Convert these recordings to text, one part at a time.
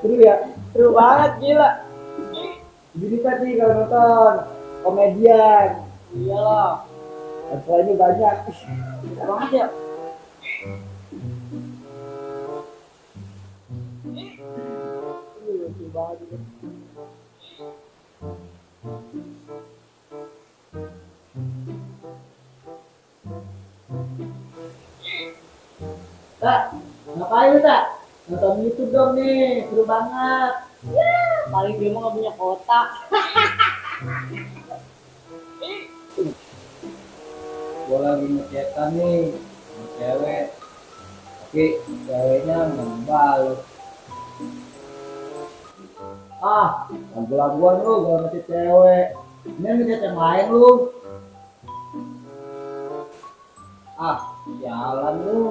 Seru ya? Seru banget, gila. Jadi tadi kalau nonton komedian. Iyalah. Acaranya banyak. Seru banget ya. Lucu banget itu. Kak, ngapain lu, Kak? Nonton YouTube dong nih, seru banget. Ya, paling dia mah gak punya kotak. Gue lagi ngecetan nih sama cewek, tapi ceweknya nggak ngebales. Lagu-laguan lu gak ngechat cewek. Ini ngechat yang lain lu. Jalan lu.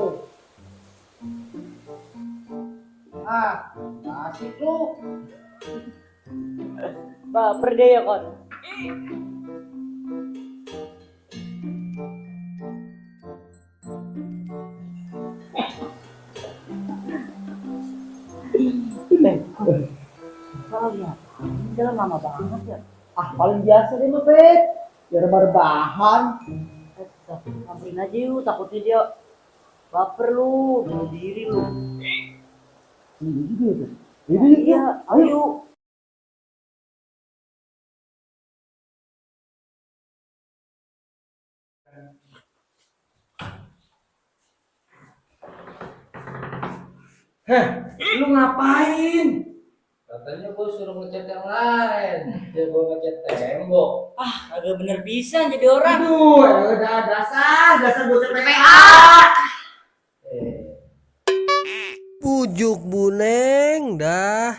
Gak asik lu. Baper deh ya, Kon. Kalau lihat, jalan lama banget ya. Paling biasa deh mah, Pet. Biar rebahan. Samperin aja yuk, takutnya dia baper lu, bunuh diri lu. Ini juga ya, Pet? Iya, ayo. Lu ngapain? Katanya gue suruh ngecat yang lain, ya gue ngecat tembok. Agak bener bisa jadi orang. Aduh, udah dasar bocah PPA. Pujuk buneng dah.